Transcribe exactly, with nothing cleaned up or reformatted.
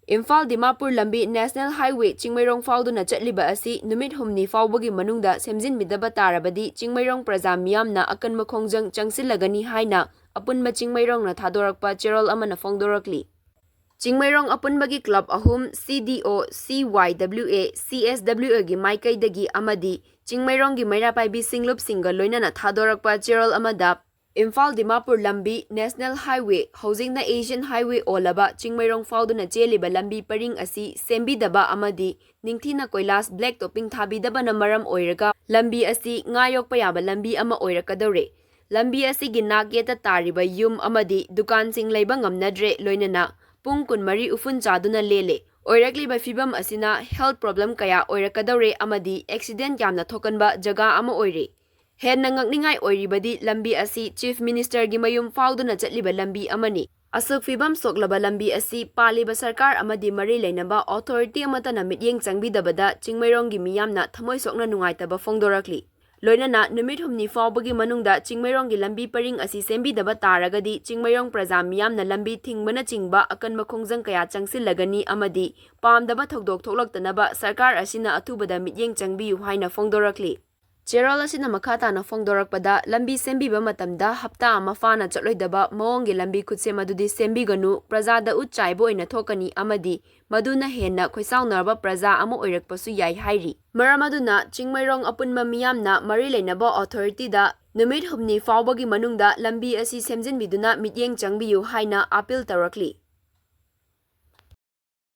ꯏꯝꯐꯥꯜ ꯗꯤꯃꯥꯄꯨꯔ ꯂꯝꯕꯤ National Highway Chingmeirong ꯐꯥꯎꯗꯨꯅ ꯆꯠꯂꯤꯕ ꯑꯁꯤ ꯅꯨꯃꯤꯠ ꯍꯨꯝꯅꯤ ꯐꯥꯎꯕꯒꯤ ꯃꯅꯨꯡꯗ ꯁꯦꯝꯖꯤꯟꯕꯤꯗꯕ ꯇꯥꯔꯕꯗꯤ ꯆꯤꯡꯃꯩꯔꯣꯡ ꯄ꯭ꯔꯖꯥ ꯃꯤꯌꯥꯝꯅ ꯑꯀꯟꯕ ꯈꯣꯡꯖꯪ ꯆꯪꯁꯤꯜꯂꯒꯅꯤ ꯍꯥꯏꯅ ꯑꯄꯨꯟꯕ ꯆꯤꯡꯃꯩꯔꯣꯡꯅ ꯊꯥꯗꯣꯔꯛꯄ ꯆꯦꯔꯣꯜ ꯑꯃꯅ ꯐꯣꯡꯗꯣꯔꯛꯂꯤ꯫ ꯆꯤꯡꯃꯩꯔꯣꯡ ꯑꯄꯨꯟꯕꯒꯤ ꯀ꯭ꯂꯕ ꯑꯍꯨꯝ, C D O, C Y W A, C S W A ꯒꯤ ꯃꯥꯏꯀꯩꯗꯒꯤ ꯑꯃꯗꯤ ꯆꯤꯡꯃꯩꯔꯣꯡꯒꯤ ꯃꯩꯔꯥ ꯄꯥꯏꯕꯤ ꯁꯤꯡꯂꯨꯞꯁꯤꯡꯒ ꯂꯣꯏꯅꯅ ꯊꯥꯗꯣꯔꯛꯄ ꯆꯦꯔꯣꯜ ꯑꯃꯗ, ꯏꯝꯐꯥꯜ ꯗꯤꯃꯥꯄꯨꯔ ꯂꯝꯕꯤ National Highway, ꯍꯧꯖꯤꯛꯅ Asian Highway ꯑꯣꯜꯂꯕ ꯆꯤꯡꯃꯩꯔꯣꯡ ꯐꯥꯎꯗꯨꯅ ꯆꯦꯜꯂꯤꯕ ꯂꯝꯕꯤ ꯄꯔꯤꯡ ꯑꯁꯤ ꯁꯦꯝꯕꯤꯗꯕ ꯑꯃꯗꯤ ꯅꯤꯡꯊꯤꯅ ꯀꯣꯏꯂꯥꯁ black topping ꯊꯥꯕꯤꯗꯕꯅ ꯃꯔꯝ ꯑꯣꯏꯔꯒ ꯂꯝꯕꯤ ꯑꯁꯤ ꯉꯥ ꯌꯣꯛꯄ ꯌꯥꯕ ꯂꯝꯕꯤ ꯑꯃ ꯑꯣꯏꯔꯛꯀꯗꯧꯔꯦ꯫ ꯂꯝꯕꯤ ꯑꯁꯤꯒꯤ ꯅꯥꯛ ꯌꯦꯠꯇ ꯇꯥꯔꯤꯕ ꯌꯨꯝ ꯑꯃꯗꯤ ꯗꯨꯀꯥꯟꯁꯤꯡ ꯂꯩꯕ ꯉꯝꯅꯗ꯭ꯔꯦ, ꯂꯣꯏꯅꯅ ꯄꯨꯡ ꯀꯨꯟꯃꯔꯤ ꯎꯐꯨꯟ ꯆꯥꯗꯨꯅ ꯂꯦꯜꯂꯦ꯫ ꯑꯣꯏꯔꯛꯂꯤꯕ ꯐꯤꯕꯝ ꯑꯁꯤꯅ health problem ꯀꯌꯥ ꯑꯣꯏꯔꯛꯀꯗꯧꯔꯦ ꯑꯃꯗꯤ accident ꯌꯥꯝꯅ ꯊꯣꯛꯀꯟꯕ ꯖꯒꯥ ꯑꯃ ꯑꯣꯏꯔꯦ꯫ ꯍꯦꯟꯅ ꯉꯛꯅꯤꯡꯉꯥꯏ ꯑꯣꯏꯔꯤꯕꯗꯤ ꯂꯝꯕꯤ ꯑꯁꯤ Chief Minister ꯒꯤ ꯃꯌꯨꯝ ꯐꯥꯎꯗꯨꯅ ꯆꯠꯂꯤꯕ ꯂꯝꯕꯤ ꯑꯃꯅꯤ꯫ ꯑꯁꯨꯛ ꯐꯤꯕꯝ ꯁꯣꯛꯂꯕ ꯂꯝꯕꯤ ꯑꯁꯤ ꯄꯥꯜꯂꯤꯕ ꯁꯔꯀꯥꯔ ꯑꯃꯗꯤ ꯃꯔꯤ ꯂꯩꯅꯕ authority ꯑꯃꯠꯇꯅ ꯃꯤꯠꯌꯦꯡ ꯆꯪꯕꯤꯗꯕꯗ ꯆꯤꯡꯃꯩꯔꯣꯡꯒꯤ ꯃꯤꯌꯥꯝꯅ ꯊꯃꯣꯏ ꯁꯣꯛꯅ ꯅꯨꯡꯉꯥꯏꯇꯕ ꯐꯣꯡꯗꯣꯔꯛꯂꯤ꯫ ꯂꯣꯏꯅꯅ ꯅꯨꯃꯤꯠ ꯍꯨꯝꯅꯤ ꯐꯥꯎꯕꯒꯤ ꯃꯅꯨꯡꯗ ꯆꯤꯡꯃꯩꯔꯣꯡꯒꯤ ꯂꯝꯕꯤ ꯄꯔꯤꯡ ꯑꯁꯤ ꯁꯦꯝꯕꯤꯗꯕ ꯇꯥꯔꯒꯗꯤ ꯆꯤꯡꯃꯩꯔꯣꯡ ꯄ꯭ꯔꯖꯥ ꯃꯤꯌꯥꯝꯅ ꯂꯝꯕꯤ ꯊꯤꯡꯕꯅꯆꯤꯡꯕ ꯑꯀꯟꯕ ꯈꯣꯡꯖꯪ ꯀꯌꯥ ꯆꯪꯁꯤꯜꯂꯒꯅꯤ ꯑꯃꯗꯤ ꯄꯥꯝꯗꯕ ꯊꯧꯗꯣꯛ ꯊꯣꯛꯂꯛꯇꯅꯕ ꯁꯔꯀꯥꯔ ꯑꯁꯤꯅ ꯑꯊꯨꯕꯗ ꯃꯤꯠꯌꯦꯡ ꯆꯪꯕꯤꯌꯨ ꯍꯥꯏꯅ ꯐꯣꯡꯗꯣꯔꯛꯂꯤ꯫ ꯆꯦꯔꯣꯜ ꯑꯁꯤꯅ ꯃꯈꯥ ꯇꯥꯅ ꯐꯣꯡꯗꯣꯔꯛꯄꯗ, ꯂꯝꯕꯤ ꯁꯦꯝꯕꯤꯕ ꯃꯇꯝꯗ ꯍꯞꯇꯥ ꯑꯃ ꯐꯥꯅ ꯆꯠꯂꯣꯏꯗꯕ ꯃꯑꯣꯡꯒꯤ ꯂꯝꯕꯤ ꯈꯨꯠꯁꯦꯝ ꯑꯗꯨꯗꯤ ꯁꯦꯝꯕꯤꯒꯅꯨ, ꯄ꯭ꯔꯖꯥꯗ ꯎꯠ ꯆꯥꯏꯕ ꯑꯣꯏꯅ ꯊꯣꯛꯀꯅꯤ ꯑꯃꯗꯤ ꯃꯗꯨꯅ ꯍꯦꯟꯅ ꯈꯣꯏꯁꯥꯎꯅꯔꯕ ꯄ꯭ꯔꯖꯥ ꯑꯃ ꯑꯣꯏꯔꯛꯄꯁꯨ ꯌꯥꯏ ꯍꯥꯏꯔꯤ꯫ ꯃꯔꯝ ꯑꯗꯨꯅ ꯆꯤꯡꯃꯩꯔꯣꯡ ꯑꯄꯨꯟꯕ ꯃꯤꯌꯥꯝꯅ ꯃꯔꯤ ꯂꯩꯅꯕ authority ꯗ ꯅꯨꯃꯤꯠ ꯍꯨꯝꯅꯤ ꯐꯥꯎꯕꯒꯤ ꯃꯅꯨꯡꯗ ꯂꯝꯕꯤ ꯑꯁꯤ ꯁꯦꯝꯖꯤꯟꯕꯤꯗꯨꯅ ꯃꯤꯠꯌꯦꯡ ꯆꯪꯕꯤꯌꯨ ꯍꯥꯏꯅ appeal ꯇꯧꯔꯛꯂꯤ꯫